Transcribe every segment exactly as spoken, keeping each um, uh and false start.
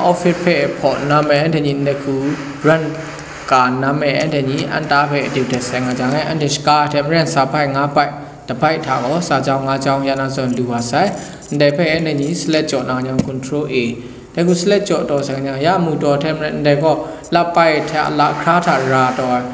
Office hpe hpaw nna me, anhte ni ndai hku run ka nna me, anhte ni an ta hpe dip dat sai nga jang e, anhte shaka hte maren sa bai nga bai, dabai hta gaw sa jawng nga jawng ya na zawn lu wa sai. Ndai hpe anhte ni select jaw na jang, control A. Dai hku select jaw taw sai nga jang, ya mu taw hte maren ndai gaw lapai hta lahkra hta ra taw ai.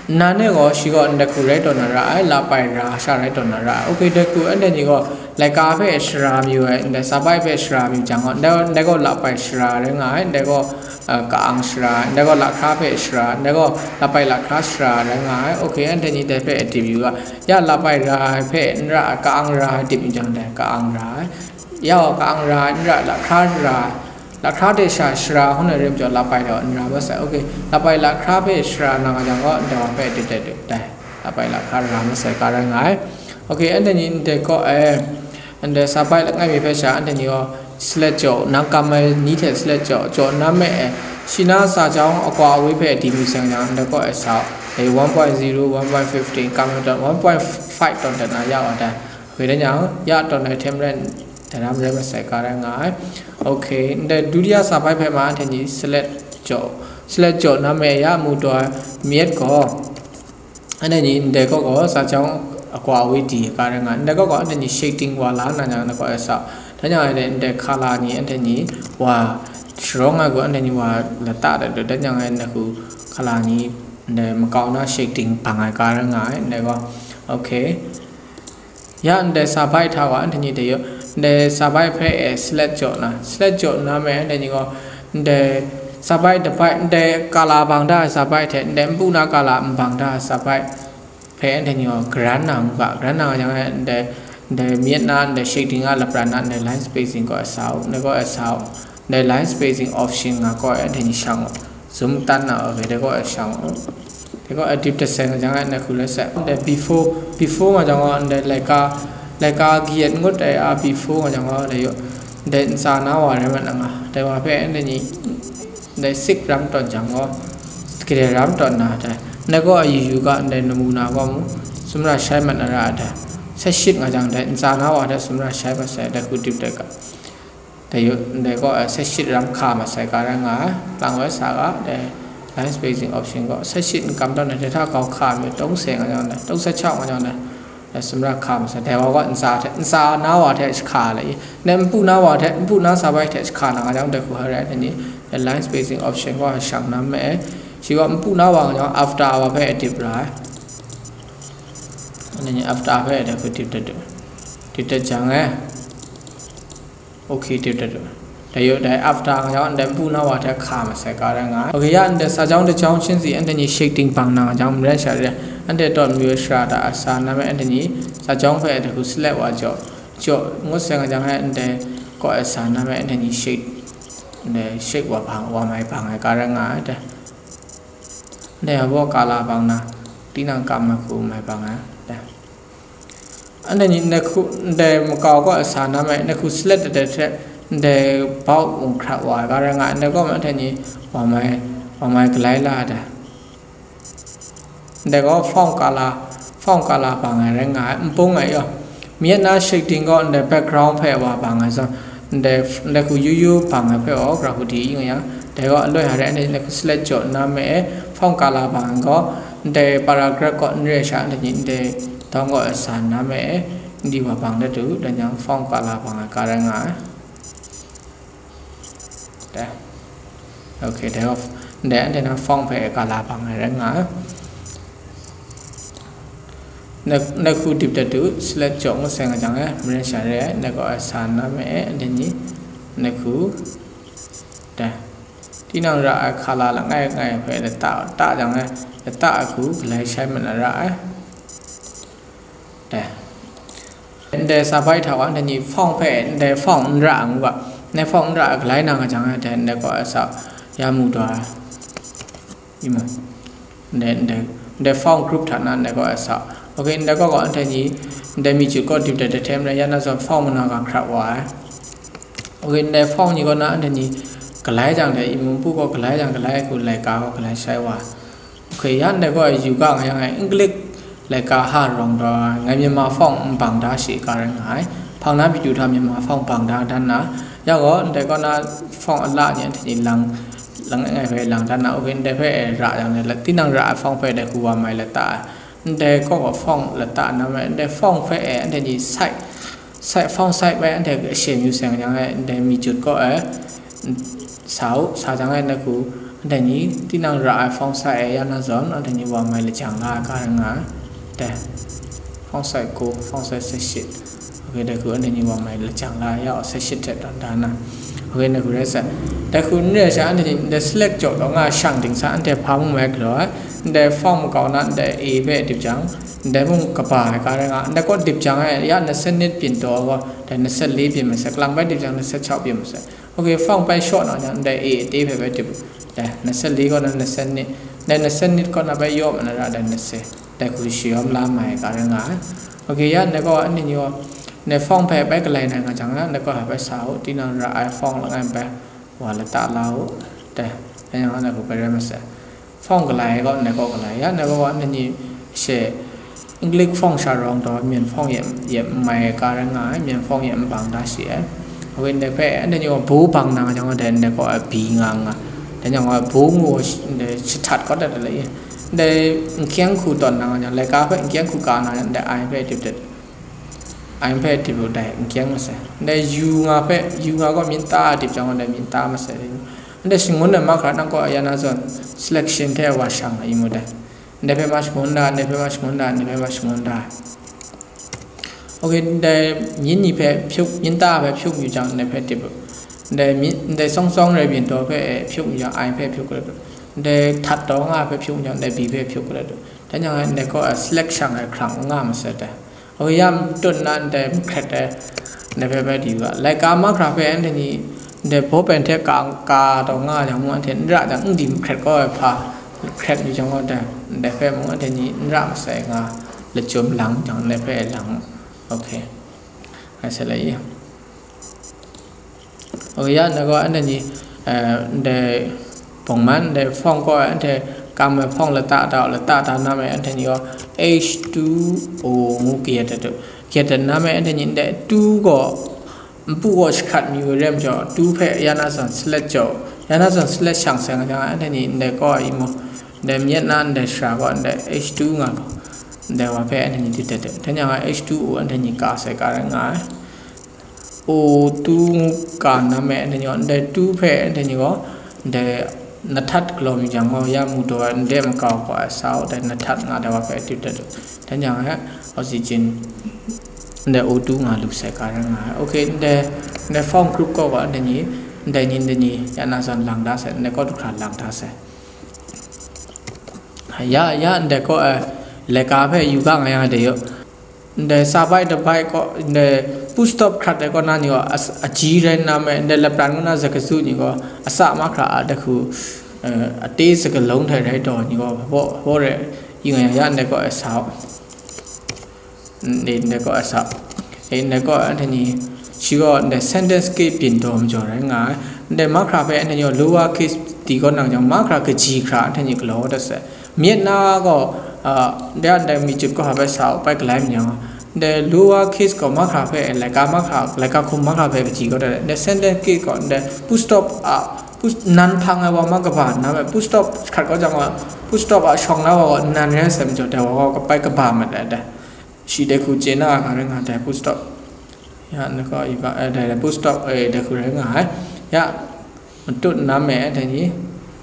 Nan e gaw shi gaw ndai hku rai taw na ra ai, lapai ra sha rai taw na ra ai. Ok, dai hku anhte ni gaw laika hpe shara mayu ai, ndai sa bai hpe shara mayu jang gaw, ndai, ndai gaw lapai shara rai nga ai, ndai gaw, uh, ka-ang shara, ndai gaw lahkra hpe shara, ndai gaw lapai lahkra shara rai nga ai. Ok, anhte ni dai hpe dip yu ga, ya lapai ra ai hpe n ra ai, ka-ang ra ai dip yu jang dai, ka-ang ra ai. Ya gaw ka-ang ra ai, n ra ai, lahkra ra ai. Lahkra de sha shara hkun ai rim jaw lapai de n ra masai. Ok, lapai lahkra hpe shara na nga jang gaw, ndai wa hpe dip dai dip dai. Lapai lahkra ra masai ka rai nga ai. Ok, anhte ni ndai kaw e, ndai sa bai langai mi hpe sha, anhte ni gaw select jaw, nang kam ai ni hte select jaw, jaw na me e, shi na sa jawng akwa awi hpe di mi seng jang, ndai kaw e sa, dai one point zero, one point fifteen, kam ai tawn, one point five tawn dat na ya wa dai. Ok, dan yang, ya tawn ai hte maren, dai na maren masai ka rai nga ai. Ok, ndai dutiya sa bai hpe ma, anhte ni select jaw, select jaw na me ya mu taw ai myit gaw, anhte ni ndai kaw gaw sa jawng akwa awi di ka rai nga ai. Ndai kaw gaw anhte ni shading wa la na jang, ndai kaw e sa. Dan yang, anhte ndai colour ni anhte ni wa sharawng ai gaw, anhte ni wa lata dat dat, dan yang, anhte hku colour ni ndai makau na shading bang ai ka rai nga ai, ndai gaw. Ok. Ya ndai sa bai hta gaw anhte ni dai yaw, ndai sa bai hpe e select jaw na, select jaw na me anhte ni gaw, ndai sa bai dabai, ndai colour bang da ai sa bai hte, ndai npu na colour n bang da ai sa bai hpe anhte ni gaw garan na ngu ga, garan na nga yang e, ndai, ndai myit na, ndai shading a lapran na, ndai line spacing gaw e sa u, ndai gaw e sa u, ndai line spacing option nga gaw e anhte ni shang u, zoom tan na, ok, dai gaw e shang u. Dai gaw e dip dat sai nga jang e, ndai hku rai sai. Ndai before, before nga jang gaw, ndai laika, laika kayat ngut ai a before nga jang gaw, dai yaw, ndai ntsa na wa rai mat na nga, dai wa hpe anhte ni, ndai sik ram tawn jang gaw, gade ram tawn na dai. Ndai gaw e yu yu ga, ndai namuna gaw mu, sumra shai mat na ra ai dai. Sat shit nga jang, dai ntsa na wa hte sumra shai mat sai, dai hku dip dat ga. Dai yaw, ndai gaw, eh, sat shit ram hka masai ka rai nga ai, lang wai sa ga, dai line spacing option gaw, sat shit n kam tawn ai, dai hta kau hka mi, tawng seng nga jang dai, tawng sat chau nga jang dai, dai sumra hka masai, dai wa gaw ntsa hte, ntsa na wa hte jahka lai i, dai npu na wa hte, npu na sa bai hte jahka na nga jang, dai hku hkrai rai, dai ni, dai line spacing option gaw shang na me, shi gaw npu na wa nga jang, after wa hpe dip ra ai. Dai ni after hpe dai hku dip dat, dip dat jang e. Ok, dip dat. Dai yaw dai after nga jang, ndai npu na wa hte hka masai ka rai nga ai. Ok, ya ndai sa jawng dai jawng shin si, anhte ni shading bang na nga jang, maren sha re, anhte tawn mayu shara da ai sa na me, anhte ni sa jawng hpe dai hku select wa jaw, jaw ngut sai nga jang, ndai kaw ai sa na me, anhte ni shade, ndai shade wa bang, wa mai bang ai ka rai nga ai dai. Ndai a baw colour bang na, tinang kam ai hku mai bang ai dai. Anhte ni ndai hku, ndai makau kaw sa na me, ndai hku select dat dat hte, ndai bau mung hkrat wa ai, ka rai nga ai, ndai kaw me anhte ni wa mai, wa mai galai la ai dai. Ndai gaw font colour, font colour bang ai rai nga ai, npung ai yaw. Myit na shading gaw ndai background hpe wa bang ai zawn, ndai, ndai hku yu yu bang ai hpe gaw, gara hku di nga yang, dai gaw aloi hkrai rai, ndai hku select jaw na me, font colour bang ai gaw, ndai paragraph kaw n re ai sha, ndai ni ndai dawng gaw sa na me, n di wa bang dat u, dan yang font colour bang ai ka rai nga ai. Dai. Ok, dai gaw, ndai anhte na font hpe colour bang ai rai nga ai. Ndai, ndai hku dip dat u, select jaw ngut sai nga jang e, maren sha re ai, ndai gaw sa na me, ndai ni, ndai hku, dai. Tinang ra ai colour langai ngai hpe lata, ta jang e, lata ai hku galai shai mat na ra ai. Dai. Ndai sa bai hta wa, ndai ni font hpe, ndai font n ra ai ngu ga, ndai font n ra ai galai na nga jang e, dai, ndai gaw sa ya mu taw ai. Imu. Ndai, ndai, ndai font group hta na ndai kaw e sa. Ok, ndai kaw gaw anhte ni, ndai mi chyu kaw dip dat dat hte maren ya na zawn font muna ga hkrat wa ai. Ok, ndai font ni kaw na anhte ni galai jang dai, imu pu kaw galai jang galai hku laika kaw galai shai wa ai. Ok, ya ndai kaw e yu ga nga yang e, English laika ha rawng taw ai, ngai Myanmar font n bang da shi ka rai nga ai. Hpang na myi du hta Myanmar font bang da dan na, Ya gaw, ndai kaw na fawng a la ni anhte ni lang, langai ngai hpe lang dan na, okay, ndai hpe e ra yang ni, la, tinang ra ai fawng hpe dai hku wa mai lata ai. Ndai kaw gaw fawng lata na mai, ndai fawng hpe e anhte ni sai, sai, fawng sai bai anhte a she myu seng yang e, ndai mi jut kaw e, sa u, sa jang e, ndai hku, anhte ni tinang ra ai fawng sai e ya na zawn, anhte ni wa mai lajang la ai ga rai nga ai. Dai, fawng sai ko, fawng sai sai shit. Okay, dai hku anhte ni wa mai lajang la ya, sai shit hte dan dan na. Okay, dai hku rai sai. Dai hku n rai sha, anhte ni ndai select jaw taw nga shang ding sa, anhte hpa mung mai galaw ai. Ndai fawng makau na, ndai A hpe dip jang, ndai mung kaba ai ga rai nga, ndai kaw dip jang e, ya, na set nit byin taw gaw, dai na set li byin masai, kalang bai dip jang, na set chau byin masai. Okay, fawng bai shaw na jang, ndai A ate hpe bai dip, dai, na set li kaw na, na set nit, dai, na set nit kaw na bai yaw ma na ra, dai, na set, dai hku shayawm la mai ga rai nga ai. Okay, ya, ndai kaw anhte ni gaw, ndai fawng hpe bai galai na nga jang na, ndai kaw hpe bai sa u, tinang ra ai fawng langai bai wa lata la u, dai, dai yang ndai hku bai rai masai. Fawng galai ai gaw, ndai kaw galai ya, ndai kaw gaw, anhte ni she English fawng sha rawng taw, Myen fawng yem, yem mai ai ga rai nga ai, Myen fawng yem bang da shi ai. Awi ndai hpe, anhte ni gaw bu bang na nga jang gaw, dai ndai kaw a bi nga nga. Dai jang gaw, bu ngu gaw, ndai shahtat kawt dat ai le, ndai nkyeng hku tawn na nga jang, laika hpe nkyeng hku ka na jang, ndai ai hpe dip dat. Ai hpe dip u dai, nkyeng masai. Ndai yu nga hpe, yu nga gaw myit ta dip jang gaw, ndai myit ta masai. Ndai shangun ai mahkra nang kaw ya na zawn, selection hte wa shang ai mu dai. Ndai hpe ma shangun da, ndai hpe ma shangun da, ndai hpe ma shangun da. Okay, ndai myit ni hpe hpyuk, myit ta hpe hpyuk yu jang, ndai hpe dip u. Ndai myit, ndai sawng sawng rai byin taw hpe hpyuk yu jang, ai hpe hpyuk rai u. Ndai htat taw nga hpe hpyuk yu jang, ndai bi hpe hpyuk rai u. Dai jang, ndai kaw a select shang ai hkrang n nga masat ai. Awi ya matut na ndai mahkret ai, ndai hpe bai di u ga. Laika mahkra hpe anhte ni ndai ball pen hte ka, ka taw nga jang mung, anhte n ra jang, n di mahkret kau ai hpa hkret yu jang gaw, dai, ndai hpe mung anhte ni n ra masai nga, lachyum lang jang, ndai hpe lang. Okay. Ngai sa lai i. Awi ya, ndai gaw anhte ni, eh, ndai bawngman, ndai fawng kaw ai anhte kam ai hpawng lata da, lata da na me anhte ni gaw H two O ngu kayat dat u. Kayat dat na me anhte ni ndai two gaw, npu gaw shahkrat mi ai rai majaw, two hpe ya na zawn select jaw, ya na zawn select shang sai nga jang, anhte ni ndai kaw ai i mu, ndai myit na ndai shara gaw ndai H two nga gaw, ndai wa hpe anhte ni dip dat u. Dai jang H two O anhte ni ka sai ka rai nga ai. O two ngu ka na me, anhte ni gaw, ndai two hpe, anhte ni gaw, ndai na htat galaw mi jang gaw, ya mu daw ai, ndai makau gaw ai sa u, dai na htat nga dai wa hpe dip dat u. Dai jang e, oxygen, ndai O two nga lu sai ka rai nga ai. Okay, ndai, ndai fawng group kaw gaw, anhte ni, ndai ni, ndai ni, ya na zawn lang da sai, ndai kaw du hkra lang da sai. Ya, ya, ndai kaw, eh, laika hpe yu ga nga yang dai yaw. Ndai sa bai dabai kaw, ndai full stop hkrat ai kaw na ni gaw as-, aji rai nna me, ndai lapran kaw na zakazu ni gaw asa mahkra a dai hku, eh, ate zakalawng hte rai taw ni gaw hpaw, hpaw rai yu nga yang, ya ndai kaw asa u. Ndai, ndai kaw asa u. E, ndai kaw anhte ni, shi gaw ndai sentence ke byin taw majaw rai nga ai. Ndai mahkra hpe anhte ni gaw lower case di kaw nang jang, mahkra kaji hkra anhte ni galaw dat sai. Myit na gaw, ah, ndai a ndai mi jut kaw hpa bai sa u, bai galai mi yang, ndai lower case gaw mahkra hpe, laika mahkra, laika hkum mahkra hpe kaji kaw dat ai. Ndai sentence ke gaw, ndai full stop a, full, nan hpang ai wa ma kaba nna me, full stop hkrat kaw jang gaw, full stop a shawng na wa gaw nan rai sai majaw, dai wa gaw kabai kaba mat ai dai. Shi dai hku chye na a ga rai nga dai, full stop. Ya, ndai kaw, i ga, eh, dai, dai full stop, eh, dai hku rai nga ai. Ya, matut na me, dai ni,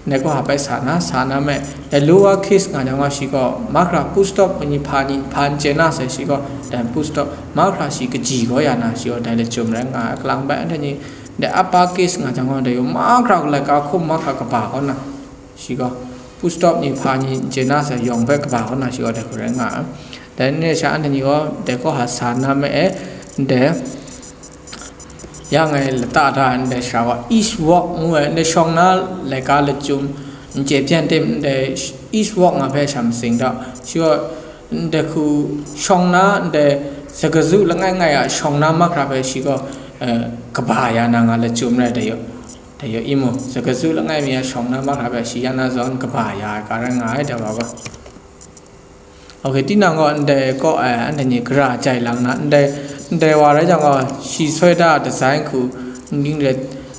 ndai kaw hpa bai sa na, sa na me, dai lower case nga jang gaw shi gaw, mahkra full stop ni hpa ni, hpa n chye na sai shi gaw, dai full stop, mahkra shi kaji gaw ya na, shi gaw dai lachyum rai nga ai, kalang bai, dai ni, dai upper case nga jang gaw, dai yaw mahkra laika hkum mahkra kaba kaw na, shi gaw, full stop ni hpa ni n chye na sai, yawng hpe kaba kaw na, shi gaw dai hku rai nga ai. Dai ni sha anhte ni gaw, dai kaw hpa sa na me e, dai, ya ngai lata da ndai shara gaw, east walk ngu ai, ndai shawng na laika lachyum, n chye byan tim ndai east walk nga hpe sha matsing da. Shi gaw, ndai hku shawng na, ndai zakazu langai ngai a shawng na mahkra hpe shi gaw, eh, kaba ya na nga lachyum rai dai yaw. Dai yaw i mu, zakazu langai mi a shawng na mahkra hpe shi ya na zawn kaba ya ai, ka rai nga ai, dai wa gaw. Ok, tinang gaw ndai kaw ai, anhte ni gara jai lang na, ndai, ndai wa rai jang gaw, shi soi da design hku, Nding re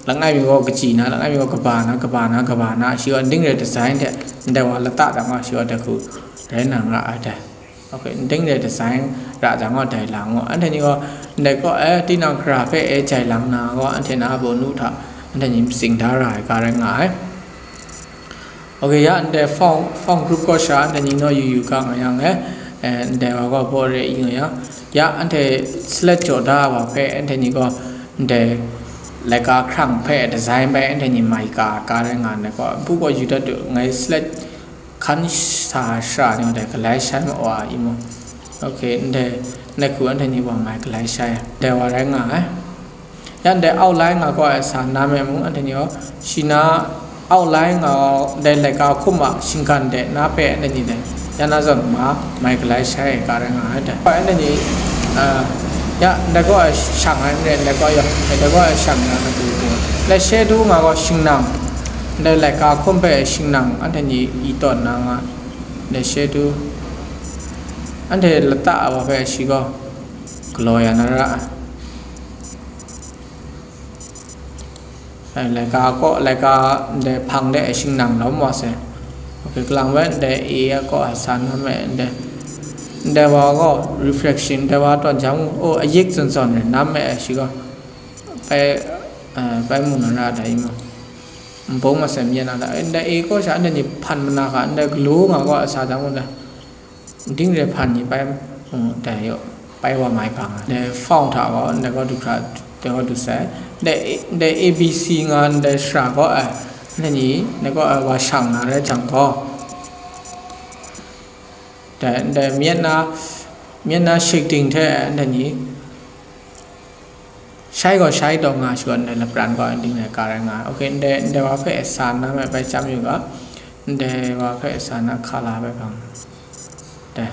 langai mi gaw kachyi na, langai mi gaw kaba na, kaba na, kaba na, shi gaw nding re design hte ndai wa lata dang gaw, shi gaw dai hku rai na nga ai dai. Ok, nding re design ra jang gaw dai lang gaw, anhte ni gaw ndai kaw e tinang hkra hpe e jai lang na gaw, anhte na bawnu hta anhte ni matsing da ra ai ga rai nga ai. Ok, ya ndai phone, phone group kaw sha anhte ni naw yu yu ga nga yang e, eh, ndai wa gaw baw re i nga yang, ya anhte select jaw da wa hpe anhte ni gaw ndai laika hkrang hpe design bai anhte ni mai ka, ka rai nga ndai gaw, npu gaw yu dat du, ngai select hkan sa shara ni gaw dai galai shai ma wa i mu. Ok, ndai, ndai hku anhte ni wa mai galai shai, ndai wa rai nga ai. Ya ndai outline nga gaw ai sa na me mung, anhte ni gaw shi na outline nga gaw dai laika hkum a shinggan de na pe anhte ni dai, ya na zawn ma mai galai shai ai ga rai nga ai dai. Anhte ni, ah, ya ndai gaw ai shang ai n rai, ndai gaw ya, ndai gaw ai shang na matu, dai shadow nga gaw shingnang, ndai laika hkum hpe shingnang anhte ni i tawn na nga, dai shadow anhte lata a wa hpe shi gaw galaw ya na ra ai. Ai, laika kaw, laika ndai hpang de shingnang lawm wa se. Ok, kalang bai ndai e a kaw a sa nam e ndai, ndai wa gaw reflection, ndai wa tawn jang, o, ayik zawn zawn re nam e shi gaw bai, eh, bai mu na ra dai i mu. Nbung masem yan na da, ndai e kaw sha ndai ni hpan mana hka, ndai galaw nga gaw a sa jang u dai. Ding re hpan ni pai, mm, dai yaw, pai wa mai hpang ai. Dai fawng hta gaw, ndai gaw du hkra, dai gaw du sai. Dai, dai A B C nga ndai shara gaw ai, ndai ni, ndai gaw ai wa shang na rai jang gaw, dai, ndai myit na, myit na shik ting hte, ndai ni, shai gaw shai taw nga shawan, ndai lapran gaw ndai rai ka rai nga ai. Ok, ndai, ndai wa hpe sa na me bai chyam yu ga, ndai wa hpe sa na hka la bai hpang. Dai.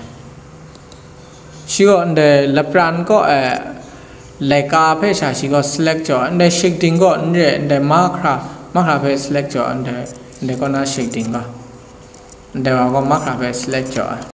Shi gaw ndai lapran kaw e laika hpe sha shi gaw select jaw, ndai shik ting gaw n re, ndai mahkra, mahkra hpe select jaw, ndai, ndai kaw na shik ting gaw. Ndai wa gaw mahkra hpe select jaw ai.